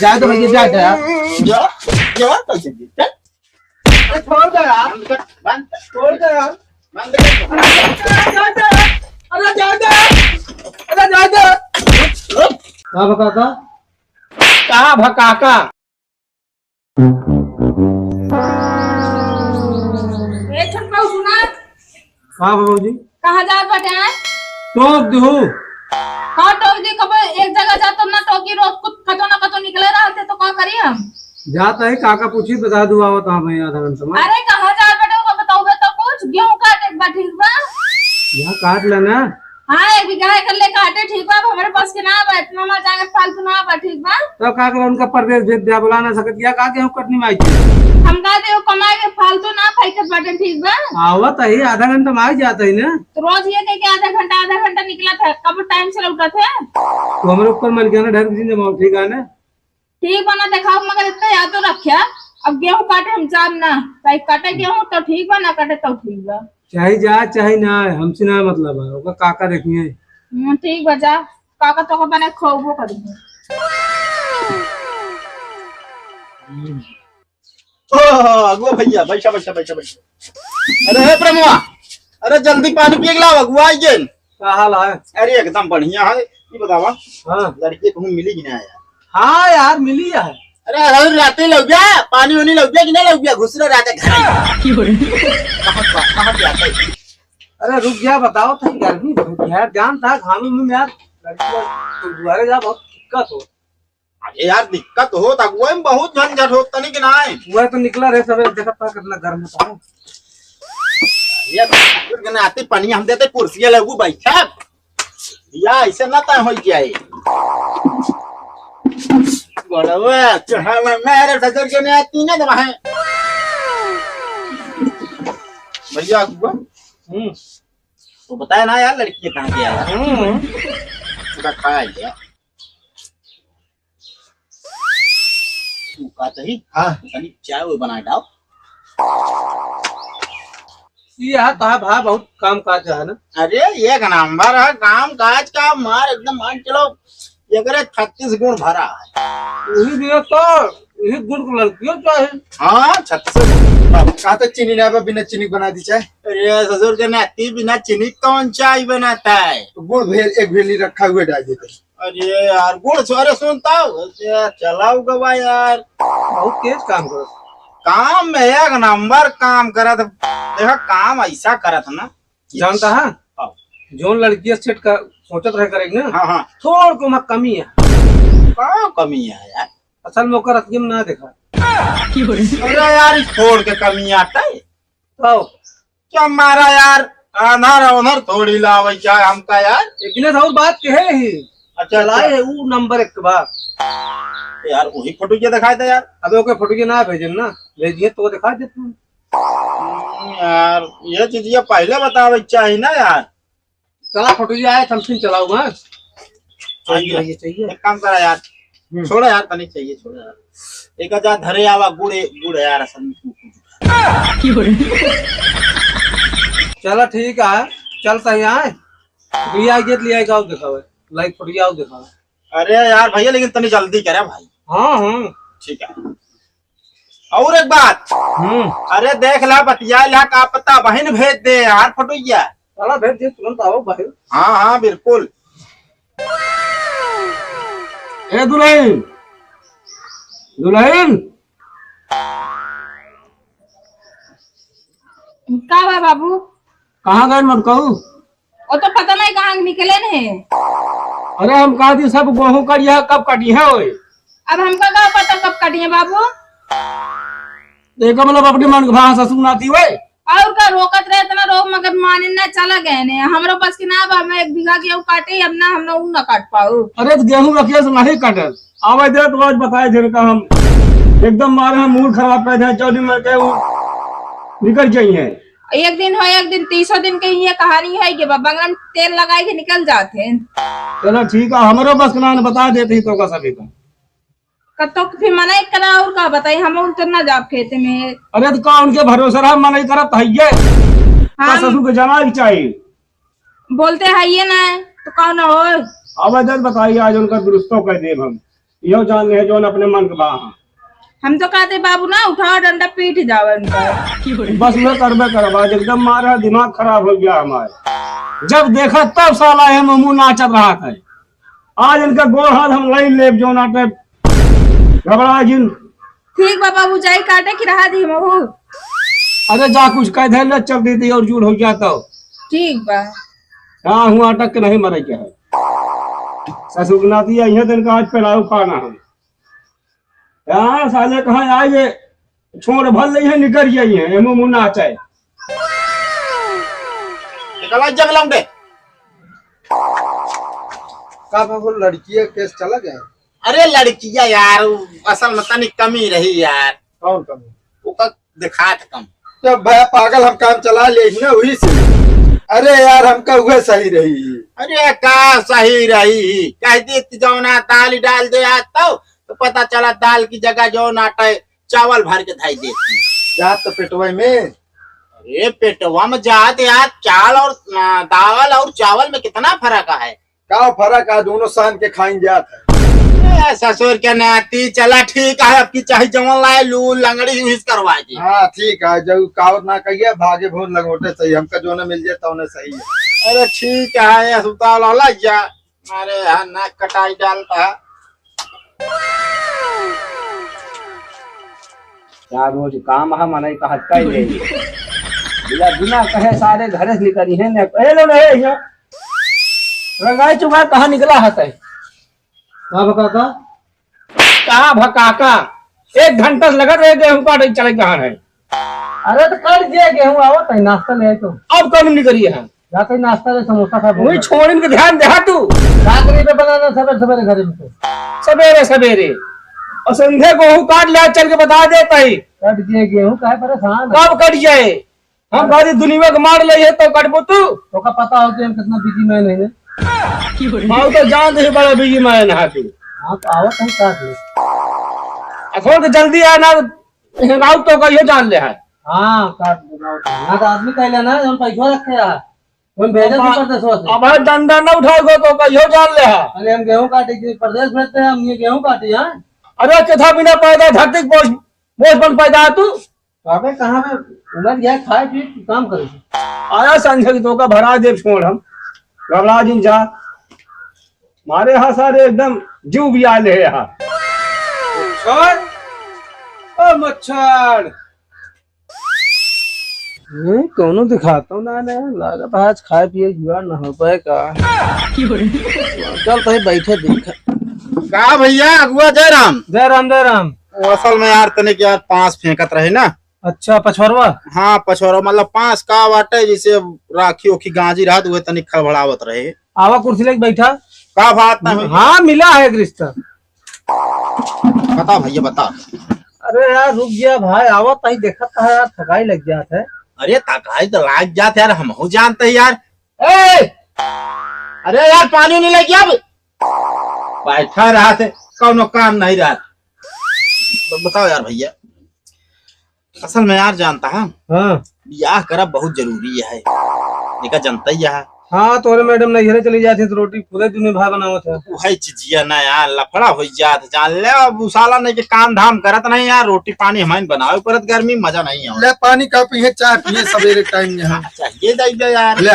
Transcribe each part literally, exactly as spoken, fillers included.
जाए दो भैया, जाए दो यार। जा, जा, कैसे जी? चल। अरे छोड़ दो यार। बंद कर, बंद कर। छोड़ दो यार। बंद कर। अरे जाए दो यार। अरे जाए दो यार। अरे जाए दो यार। रुक, रुक। का भकाका? का भकाका? ए छोटकाऊ सुना। हाँ बाबूजी। कहाँ जात बाटे हैं? टोक देहू। का टोक दी? कबो एक जगह जा तो ना टोकी, रोज कुछ कतो ना कतो निकले रहते तो का करी हम? जात है, काका पूछी, बता दू, आवत हाँ मैं आधा घंटा में। अरे कहाँ जात बाटे, ओका बताउबे तो कुछ, गेहूं काटे के बा, ठीक बा? यहाँ काट लेना। हाँ, एक बीघा एकर ले काटे, ठीक बा, अब हमरे पास के ना बा, इतना हमार जागत फालतू ना बा, ठीक बा? तो का करें, उनका परदेस भेज दिया, बुला ना सकत, या का गेहूं कटनी में आई थी? हम का देव कमाई के फालतू ना फैकत बाटे, ठीक बा? आवत है, आधा घंटा में आ जात है ना। तो रोज ये कह के आधा घंटा, आधा घंटा निकलत है, कब टाइम से लौटत है? तो हमरे ऊपर मलिकाना ढर के जिन जमाओ, ठीक है ना? ठीक बा ना, देखाओ, मगर इतना याद तो रखिया, अब गेहूं काटे हम जाब ना, चाहे काटे गेहूं तो ठीक बा, ना काटे तो ठीक बा। चाहे जा, चाहे ना आए, हमसे ना मतलब है, ओकर काका देखिए। हम्म, ठीक बा, जा, काका तो बने खोबो करिए। ओ, अगुआ भैया, बैठा, बैठा, बैठा, बैठा। अरे हे ब्रह्मा, अरे जल्दी पानी पी के लाओ, अगुआ आई गेन। का हाल है? अरे एकदम बढ़िया है। ये बतावा, हाँ। लड़की कहूँ मिली कि ना यार? हाँ यार, मिली है। अरे अरे राते लौबिया, पानी उनी लौबिया कि ना लौबिया, घुसरो राजा घर। कहाँ, कहाँ, कहाँ पे आता है? अरे रुक जा, बताओ तो, गर्मी बहुत है यार, जानता है घाम में यार, लड़की दुआरे जा बहुत दिक्कत हो। अरे यार, दिक्कत होत, अगुआ में बहुत झंझट होत, तनी के नाय। वह तो निकला रहे सवेरे, देखत पा कितना गर्म होता है। ये कुछ के नाते पानी हम देते, कुर्सिया लगू बैठा। या ऐसे ना तय हो जाए। बड़वा, चढ़ावा, मेरे ससुर के नाते ना दवा है। भैया अगुआ। हम्म। तो बताया ना यार, लड़की कहाँ गया है? हम्म। पूरा खाया गया। तू का तही? हाँ। तनी चाय वो बना डाल। ये है, तो है भाई, बहुत काम काज है ना। अरे, एक नंबर है काम काज का, मार एकदम मान चलो, एकरे छत्तीस गुण भरा है। वही दिया तो, यही गुण को लड़कियों चाहे। हाँ, छत्तीस गुण। अब कहाँ तक चीनी ना बा, बिना चीनी बना दी चाय? अरे, ससुर के नाती बिना चीनी कौन चाय बनाता है? तो गुड़ भेल, एक भेली रखा हुआ डाल देते। अरे यार, गुड़ छोरे सुनता हो, ये चलाओ गवा यार। बहुत तेज काम करत। काम में एक नंबर काम करत। देखा, काम ऐसा करत ना। जानता है? हाँ। जोन लड़की सेट का सोचत रहे करेक ना। हाँ, हाँ। थोड़ को मत कमी है। का कमी है यार? असल में ओकर अतियम ना देखा। अरे यार, ई छोड़ के कमी आता है। तो क्या मारा यार, आन्हर ओन्हर थोड़ी लावे चाहे हमका यार। इतने से और बात कहे ही। अच्छा, चलाए अच्छा। है ऊ नंबर एक बा। यार वही फोटो के दिखाए दे यार। अबे ओके फोटो के ना भेजन ना, भेजिए तो दिखा दे तू। हम्म, यार ये चीज ये पहले बतावे के चाही ना यार। चला फोटो ये आए, हम फिर चलाऊंगा। चाहिए, आइए। चाहिए, चाहिए। एक काम करा यार, हम्म। छोड़ा यार, तनिक चाहिए, छोड़ा यार। एक हजार धरे आवा, गुड़, गुड़ है यार, असल में। चला ठीक है, चल सही आए। भैया आइए, ले आए, गाओ दिखावे, लाइक फटिया आओ दिखावे। अरे यार भैया, लेकिन तनी जल्दी करे भाई। हाँ, हाँ। ठीक है। और एक बात, हम्म। अरे देख ला, बतिया ला, का पता बहन भेज दे यार फोटोइया। चला भेज दे, तुरंत आओ भाई। हाँ, हाँ, बिल्कुल। ए दुल्हन, दुल्हन। का बा बाबू? कहाँ गए मटकऊ? वो तो पता नहीं कहाँ निकले ने। अरे हम कहा थी सब गेहूं करिया, कब कटी है ओए? अब हमका का पता कब कटी है बाबू? तो एकर मतलब अपने मन के भाषा सुनाती हुए। और का रोकत रहे इतना रोक, मगर माने ना, चला गए ने। हमरो बस की ना बा, हम एक बीघा गेहूं काटे, अब ना हम ना ऊ ना काट पाऊ। अरे तो गेहूं रखिए से नहीं काटल। आवे दे तो आज बताए दे का हम एकदम मारे हम मूड खराब कर दे, चौदह में के ऊ निकल जाई है। एक दिन हो, एक दिन तीसों दिन के ये कहानी है कि बा-, बंगला में तेल लगाए के निकल जाते हैं। चलो ठीक है, हमरो बस के ना बता देते ही तो का सभी का। कतो के फिर मना ही करा और का बताई, हम उन तो ना जाब खेते में। अरे तो का उनके भरोसे रहा, मना ही करत है ये। का हाँ। ससुर के जाना ही चाहिए। बोलते है ये ना, तो कौन हो? अब इधर बताइए, आज उनका दुरुस्तो कर देब हम। यो जान ले जौन अपने मन के बा। हम तो कहते बाबू ना उठाओ डंडा पीट जावे उनका। बस मैं करबे करब, आज एकदम मारा दिमाग खराब हो गया हमारे। जब देखा तब साला है मुंह नाचत रहा है। आज इनका गोड़ हाथ हम लाइन लेब जौन आटे घबरा जिन। ठीक बा बाबू, जाई काटे कि रहा दी हमहू। अरे जा कुछ कह दे ले, चल देती और जूड़ हो गया तो। ठीक बा। हाँ, हुआ अटक के नहीं मरे के है। ससुर नाती है, यह दिन का आज पेलाऊ खाना है। यार साले कहाँ आए ये छोड़ भर ले है, निकल गई है, एमो मुन्ना चाहे। निकल आ जंगल में। का बाबू, लड़किया केस चला गया? अरे लड़किया यार, उ असल में तनी कमी रही यार। कौन कमी? ओका दिखात कम। तो भया पागल, हम काम चला ले ही ना वही से। अरे यार, हमका उहे सही रही। अरे का सही रही? कह दी कि जौना दाल डाल दे आज तो, तो पता चला दाल की जगह जौन आटे चावल भर के धाई देती। जात तो पेटवा में। अरे पेटवा में जात यार, चाल और, आ, दाल और चावल में कितना फर्क है? का फर्क है, दोनों सान के खाइन जात है। ए, ससुर के नाती, चला ठीक है, अब की चाहे जवन लाए लू लंगड़ी यूज करवा दी। हाँ ठीक है, जब कावत ना कहिए भागे भोर लंगोटे सही, हमका जो ना मिल जाए तो उन्हें सही है। अरे ठीक है, ये अस्पताल वाला जा, अरे यहाँ नाक कटाई डालता है। क्या रोज काम है, मनई का हत्या ही नहीं। बिना, बिना कहे सारे घरे से निकली हैं, ने कहे लो नहीं यहाँ। रंगाई चुका कहाँ निकला है तय? का भकाका? का भकाका? एक घंटा से लगत रहे गेहूं काटे चले कहाँ है? अरे तो काट दिया गेहूं, आवत है नाश्ता ले आए तो। अब कौन निकली है? जाते ही नाश्ता ले समोसा खा वही बोल। छोड़िन के ध्यान दे तू। रात में पे बनाना सवेरे सवेरे घरे में तो। सवेरे सवेरे। और संध्या गेहूं काट ले चल के बता देता ही। कट दिया गेहूं, काहे परेशान है? कब कट जाए? हम बाजी दुनिया के मार ले है तो कटबो तू। तोका पता हो कि हम कितना बिजी मैन है। बाबू तो जान दे बड़ा बिजी मैन है तू। हाँ तो आवत हम काट ले। अखोर के जल्दी आ ना, राउत तो कहियो जान ले है। हाँ काट ले, राउत। ना तो आदमी कह लेना, हम पैसा रखे है। हम भेजे थे परदेसवा से। अब डंडा ना उठाओगे तो कहियो जान ले है। अरे हम गेहूं काटे के परदेस भेजते हैं, हम ये गेहूं काटी है। अरे किथा बिना पैदा धरती बोझ, बोझ बन पैदा है तू। अबे कहाँ में उमर गया, खाए पी काम करे। आया संझा की तोका भरा देब छोड़ हम। घबरा जिन जा। मारे हा सारे एकदम जीव भी आ ले हा। मच्छर, ओ मच्छर। हम्म, कौनो दिखाता ना, ना, लागत आज खाए पिए जुगाड़ ना हो पाए का। चल तहीं बैठे देख। का भैया, अगुआ जय राम। जय राम, जय राम। वो असल में यार तनिक यार पास फेंकत रहे ना। अच्छा, पछोरवा? हाँ, पछोरवा, मतलब पास का बाटे, जैसे राखी ओखी गांजी रहत, उहे तनिक खड़बड़ावत रहे। आवा कुर्सी लेके बैठा। का बात ना हुई? हाँ, मिला है एक रिश्ता। बता भैया, बता। अरे यार, रुक गया भाई, आवा ताई, देखत है यार, थकाई लग जात है। अरे, थकाई तो लाग जात है यार, हमहू जानते हैं यार। ए! अरे यार, पानी नहीं लेके अब बैठा रहा थे, कौनो काम नहीं रहा। तो बताओ यार भैया, असल में यार जानता है, हाँ। ब्याह करब बहुत जरूरी है, एका जनता ही है। हाँ, तोरे मैडम नैहरे चली जाती तो रोटी पूरे दिन में भाई बनावत है। वही चीजिया ना यार, लफड़ा हो जात, जान ले। अब उ साला नहीं के काम धाम करत नहीं यार, रोटी पानी हमारे बनावे पड़त, गर्मी में मजा नहीं आवे। ले पानी का पिए, चाय पिए सवेरे टाइम में हम। चाहिए जाइए यार। ले।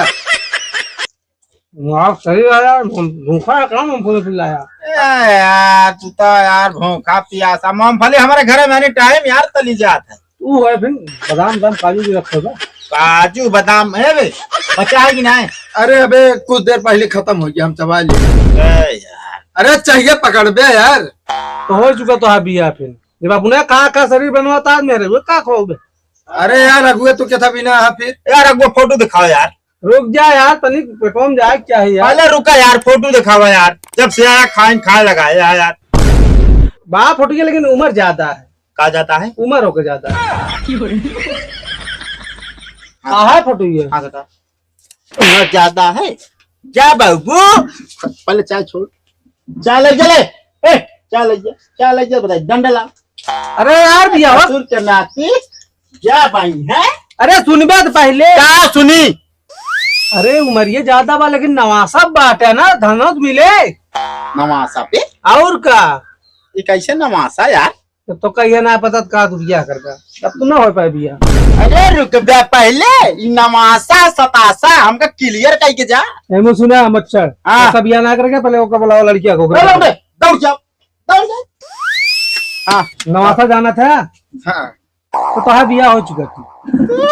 आप सही रहा यार, हम भूखा है, काम हम पूरे पिलाया। ए यार, तू तो यार भूखा पियासा। मूंगफली हमारे घरे में एनी टाइम यार तली जात है। तू है फिर बादाम, बादाम, काजू भी रखे बा। काजू, बादाम है बे, बचा है कि नहीं? अरे अबे, कुछ देर पहले खत्म हो गया, हम चबा लिए। ए यार। अरे चाहिए पकड़ बे यार। तो हो चुका तो है बिया फिर। जब अपने कहाँ का शरीर बनवाता है मेरे, वो का खाओगे? अरे यार, अगुआ तू क्या था बिना है फिर? यार, अगुआ फोटो दिखाओ यार। रुक जा यार, तनिक पेटवा में जाए क्या है यार? पहले रुका यार, फोटो दिखावा यार। जब से आया खाइन खाए लगा है यार। बाप फुट गया, लेकिन उम्र ज्यादा है। का ज्यादा है? उम्र होके ज्यादा है। हाँ। कहाँ है फोटो ये? हाँ, बता। उम्र ज्यादा है। जा बाबू, पहले चाय छोड़। चाय ले जा ले। ए, चाय ले जा, चाय ले जा, बताई, डंडा ला। अरे यार, बियाह। ससुर के नाती, जा भाई, हैं? अरे सुनबे तो पहले। का सुनी? अरे उमरिये ज्यादा बा, लेकिन नवासा बाटे ना, धनौत मिले। नवासा पे? और का? ये कैसे नवासा यार? जब तो कहिए ना पता तो का तू बियाह करबा, तब तू ना हो पाए बियाह। अरे रुक बे, पहले ई नवासा सतासा हमका clear कई के जा। एमे सुना मच्छर, हाँ। ऐसा बियाह ना करके पहले ओका बुलाओ लड़किया को। अरे रुक बे, दौड़ जाओ, दौड़ जाओ। हाँ। नवासा जाना था? हाँ। तो तोहार बियाह हो चुका थी।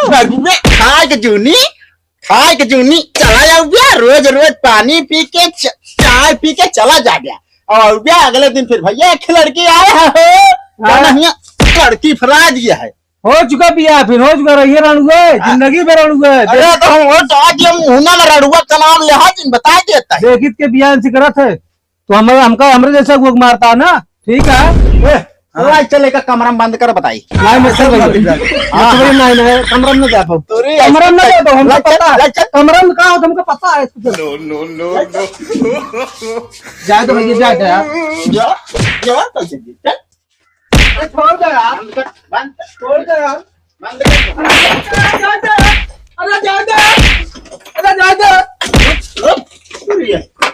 अरे रुक बे, खाए के जूनी, खाए के जूनी चला जाऊ बे, रोज रोज पानी पी के च-, चाय पी के चला जा बे। और बे अगले दिन फिर भैया एक लड़की आए है हो, हाँ। जाना हिया लड़की फरा दिया है। हो चुका बियाह, फिर हो चुका, रहिए रणुए, हाँ। जिंदगी भर रणुए। अरे तो हम हो तो आज हम हुना ना रणुआ का नाम ले, हाँ, जिन बता देता है। देखित के बियाह से करत है, तो हम, हमका, हमरे जैसा वो मारता है ना, ठीक है? ए, हाँ। चल, एक कमरा में बंद कर बताई। नहीं, मैं सब भाई। हाँ, हाँ। नहीं, नहीं, कमरा में ना जा पाओ। तोरे कमरा में ना जा पाओ, हमको लग चल, पता है। लग चल। कमरा में का हो, तुमको पता है। No, no, no, no। जाए तो भैया, जाए तो यार। जा, जा, तो चल, चल। अरे छोड़ दे यार। बंद कर, बंद कर। छोड़ दे यार। बंद कर। अरे जाए दे यार। अरे जाए दे यार। अरे जाए दे यार। रुक, रुक।